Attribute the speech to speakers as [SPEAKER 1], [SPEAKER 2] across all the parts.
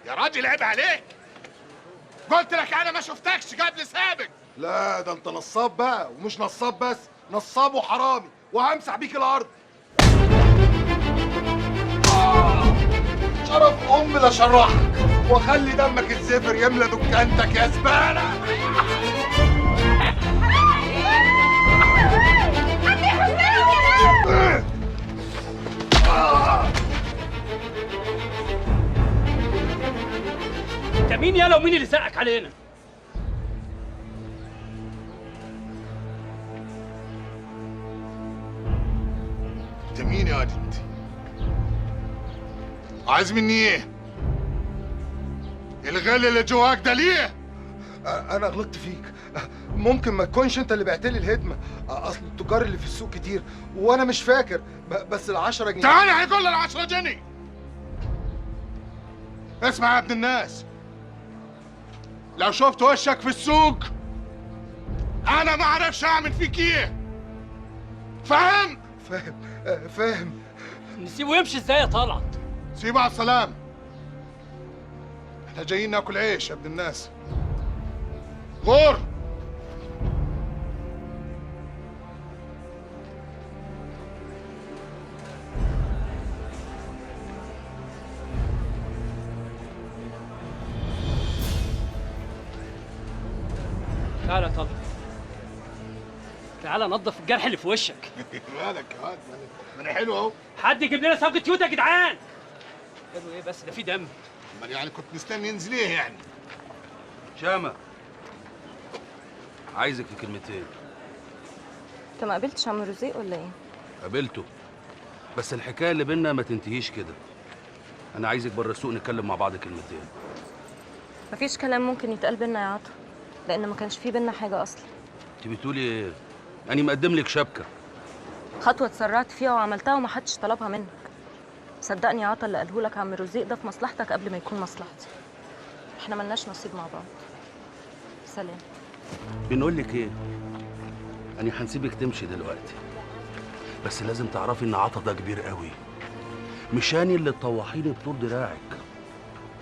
[SPEAKER 1] يا راجل عيب عليك، قلت لك انا ما شفتكش قبل سابق.
[SPEAKER 2] لا ده انت نصاب بقى، ومش نصاب بس، نصاب وحرامي، وهمسح بيك الارض. شرف امي لا شرحك، واخلي دمك الزفر يملى دكانتك يا زبالة.
[SPEAKER 3] انت مين يالا ومين اللي سقك علينا؟
[SPEAKER 1] انت مين يا واد انت؟ عايز مني ايه؟ الغل اللي جواك ده ليه؟
[SPEAKER 2] انا غلطت فيك، ممكن ما تكونش انت اللي بعت لي الهدمه، اصل التجار اللي في السوق كتير وانا مش فاكر، بس ال10 جنيه.
[SPEAKER 1] تعالى هيقول ال10 جنيه. اسمع يا ابن الناس، لو شفت وشك في السوق انا ما اعرفش اعمل فيك ايه. فاهم؟
[SPEAKER 2] فاهم فاهم.
[SPEAKER 3] نسيبه يمشي ازاي يا طلعت؟
[SPEAKER 1] سيبه على السلام، احنا جايين ناكل عيش يا ابن الناس. غور.
[SPEAKER 3] تعالى يا طلعت، تعالى نظف الجرح اللي في وشك.
[SPEAKER 1] مالك يا واد؟ ما انا حلو اهو.
[SPEAKER 3] حد يجيب لنا صاجة يوتا يا جدعان. حلو ايه بس، ده في دم.
[SPEAKER 1] امال يعني كنت مستني ينزل ايه يعني؟
[SPEAKER 4] شامة، عايزك في كلمتين.
[SPEAKER 5] انت ما قابلتش عم رزيق ولا ايه؟
[SPEAKER 4] قابلته، بس الحكاية اللي بينا ما تنتهيش كده. انا عايزك بره السوق نتكلم مع بعض كلمتين.
[SPEAKER 5] مفيش كلام ممكن يتقال بينا يا عطا، لان ما كانش في بينا حاجة اصلا.
[SPEAKER 4] انت بتقولي ايه؟ انا مقدم لك شبكة.
[SPEAKER 5] خطوة اتسرعت فيها وعملتها ومحدش طلبها منك. صدقني يا عطا، اللي قاله لك عم رزيق ده في مصلحتك قبل ما يكون مصلحتي. احنا ملناش نصيب مع بعض. سلام.
[SPEAKER 4] بنقول لك ايه؟ انا هنسيبك تمشي دلوقتي، بس لازم تعرفي ان عطا ده كبير قوي، مش انا اللي تطوحيني بطول دراعك.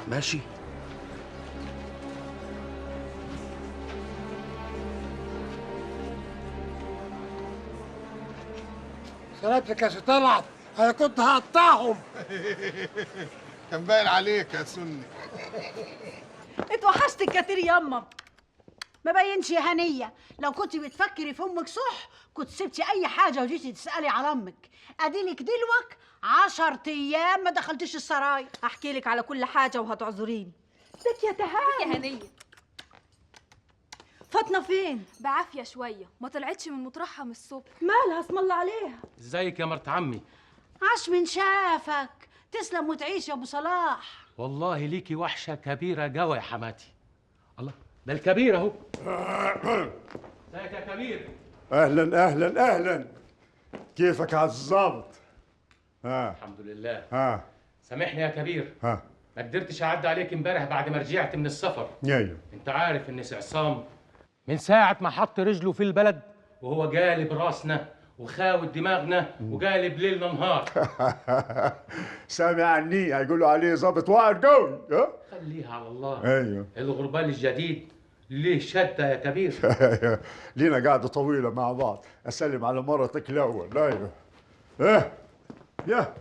[SPEAKER 4] ماشي؟
[SPEAKER 6] سلامتك يا طلعت، انا كنت هقطعهم.
[SPEAKER 1] كان باين عليك يا سني.
[SPEAKER 7] اتوحشتك كتير ياما. ما بينش يا هنيه، لو كنت بتفكري في امك صح كنت سبتي اي حاجة وجيتي تسالي على امك. اديلك دلوك 10 ايام ما دخلتيش السراي.
[SPEAKER 8] هحكي لك على كل حاجة وهتعذريني.
[SPEAKER 7] ازيك يا تهاني؟
[SPEAKER 9] يا هنيه.
[SPEAKER 8] فاطمة فين؟
[SPEAKER 9] بعافية شوية، ما طلعتش من مطرحها من الصبح.
[SPEAKER 8] مالها؟ اسم الله عليها.
[SPEAKER 10] ازيك يا مرت عمي؟
[SPEAKER 7] عاش من شافك، تسلم وتعيش يا ابو صلاح.
[SPEAKER 10] والله ليكي وحشة كبيرة جوا يا حماتي. الله، ده الكبير اهو. ازيك يا كبير؟
[SPEAKER 11] اهلا اهلا اهلا، كيفك يا عز الظابط؟ ها
[SPEAKER 10] الحمد لله.
[SPEAKER 11] ها
[SPEAKER 10] سامحني يا كبير،
[SPEAKER 11] ها
[SPEAKER 10] ما قدرتش اعدي عليك امبارح بعد ما رجعت من السفر.
[SPEAKER 11] ايوه
[SPEAKER 10] انت عارف ان عصام من ساعة ما حط رجله في البلد وهو جالب راسنا وخاوت دماغنا وجالب ليلنا نهار.
[SPEAKER 11] سامع عني هيقولوا عليه ظابط واعر قوي. ها
[SPEAKER 10] خليها على الله.
[SPEAKER 11] ايوه
[SPEAKER 10] الغربال الجديد ليه شدة يا كبير.
[SPEAKER 11] لينا قعدة طويلة مع بعض، اسلم على مرتك الاول. ايوه ايه يا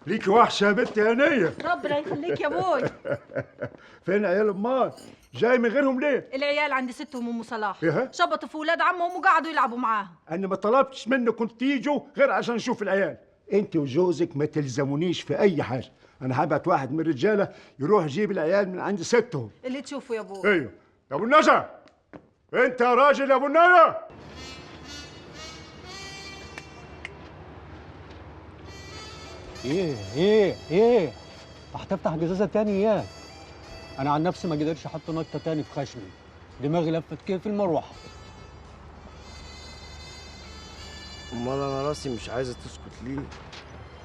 [SPEAKER 11] ليكي وحشة يا بنت هنية.
[SPEAKER 8] ربنا يخليك يا ابوي.
[SPEAKER 11] فين عيال امك؟ جاي من غيرهم ليه؟
[SPEAKER 8] العيال عند ستهم ام صلاح،
[SPEAKER 11] إيه؟
[SPEAKER 8] شبطوا في ولاد عمهم وقعدوا يلعبوا معاهم.
[SPEAKER 11] انا ما طلبتش منكم تيجوا غير عشان نشوف العيال. انت وجوزك ما تلزمونيش في اي حاجة، انا هبعت واحد من الرجالة يروح يجيب العيال من عند ستهم.
[SPEAKER 8] اللي تشوفه يا ابوي.
[SPEAKER 11] ايوه يا ابو النجا، انت يا راجل يا ابو النجا.
[SPEAKER 12] ايه ايه ايه، هتفتح جزازه تاني اياك؟ انا عن نفسي ما قدرتش احط نقطة تاني في خشمي، دماغي لفت كيف المروحة.
[SPEAKER 13] امال انا راسي مش عايزه تسكت ليه؟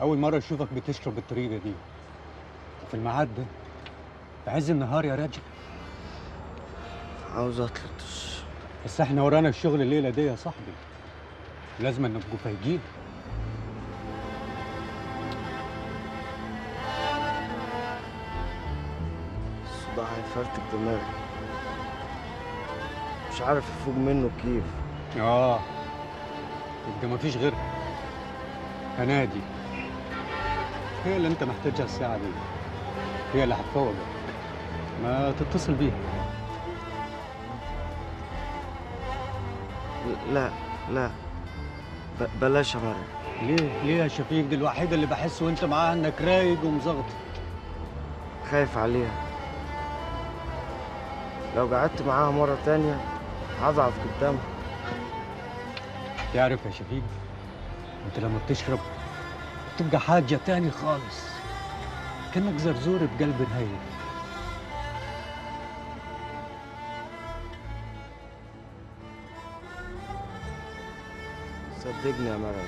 [SPEAKER 12] اول مرة اشوفك بتشرب بالطريقة دي وفي الميعاد ده في عز النهار يا راجل.
[SPEAKER 13] عاوز اطلطش.
[SPEAKER 12] بس احنا ورانا الشغل الليلة دي يا صاحبي، لازم نبقوا فايقين.
[SPEAKER 13] ده هيفرتك دماغي، مش عارف افوق منه كيف.
[SPEAKER 12] يبقى مفيش غيرها. هنادي هي اللي انت محتاجها الساعة دي، هي اللي هتفوقك. ما تتصل بيها.
[SPEAKER 13] لا لا بلاش يا مرعي.
[SPEAKER 12] ليه؟ ليه يا شفيق؟ دي الوحيدة اللي بحس وانت معاها انك رايق ومزغط.
[SPEAKER 13] خايف عليها، لو قعدت معاها مرة تانية هضعف قدامها.
[SPEAKER 12] تعرف يا شفيق، انت لما بتشرب بتبقى حاجة تاني خالص، كأنك زرزور بقلب نهيف.
[SPEAKER 13] صدقني يا مرعي،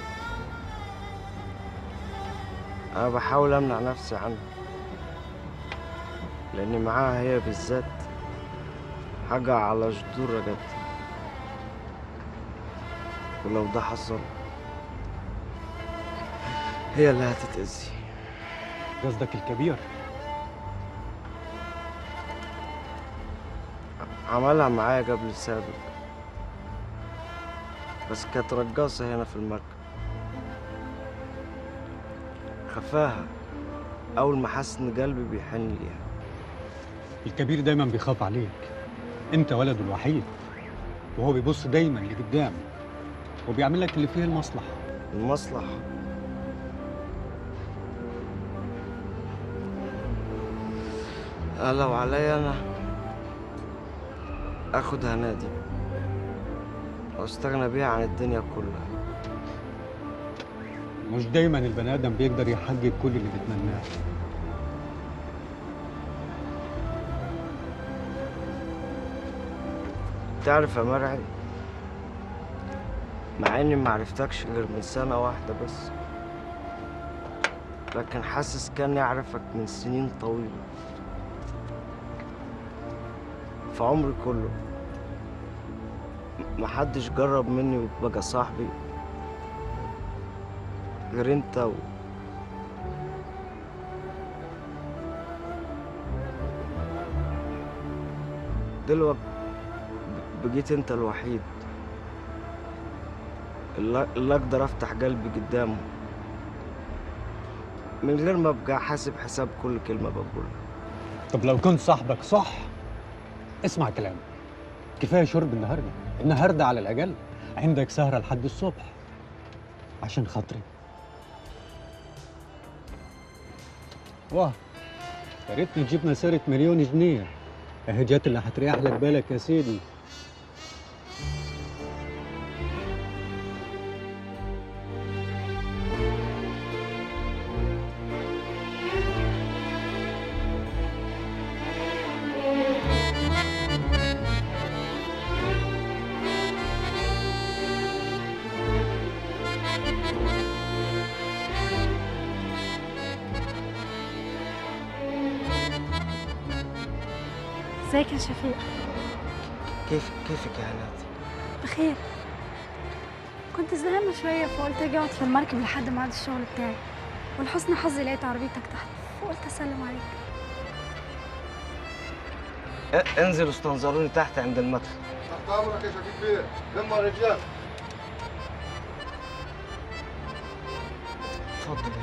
[SPEAKER 13] أنا بحاول أمنع نفسي عنها، لأن معاها هي بالذات حاجة على جذور رقبتي، ولو ده حصل هي اللي هتتأذي.
[SPEAKER 12] قصدك الكبير؟
[SPEAKER 13] عملها معايا قبل السابق، بس كانت رقاصة هنا في المركب. خفاها أول ما حس إن قلبي بيحن ليها.
[SPEAKER 12] الكبير دايما بيخاف عليك، أنت ولده الوحيد، وهو بيبص دايما لقدام وبيعمل لك اللي فيه المصلحة.
[SPEAKER 13] المصلحة؟ لو عليا أنا آخد هنادي واستغنى بيها عن الدنيا كلها.
[SPEAKER 12] مش دايما البني آدم بيقدر يحقق كل اللي بيتمناه.
[SPEAKER 13] تعرف يا مرعي، مع اني ما عرفتكش غير من سنة واحدة بس، لكن حاسس كأني أعرفك من سنين طويلة. في عمري كله محدش جرب مني وبقى صاحبي غير انت دلوقتي بقيت انت الوحيد اللي اقدر افتح قلبي قدامه من غير ما ابقى حاسب حساب كل كلمة بقولها.
[SPEAKER 12] طب لو كنت صاحبك صح اسمع كلامي. كفاية شرب النهارده، النهارده على الأقل عندك سهرة لحد الصبح عشان خاطري. واه يا ريتني جبنا سيرة 1,000,000 جنيه، اهي جت اللي هتريح لك بالك يا سيدي.
[SPEAKER 9] ازيك يا شفيق؟
[SPEAKER 13] كيفك يا هنادي؟
[SPEAKER 9] بخير. كنت زهقانة شوية فقلت اجي اقعد في المركب لحد ميعاد الشغل بتاعي، ولحسن حظي لقيت عربيتك تحت فقلت اسلم عليك.
[SPEAKER 13] انزل استنظروني تحت عند المدخل.
[SPEAKER 2] تحت امرك يا شفيق بيه، لما رجال.
[SPEAKER 13] اتفضل.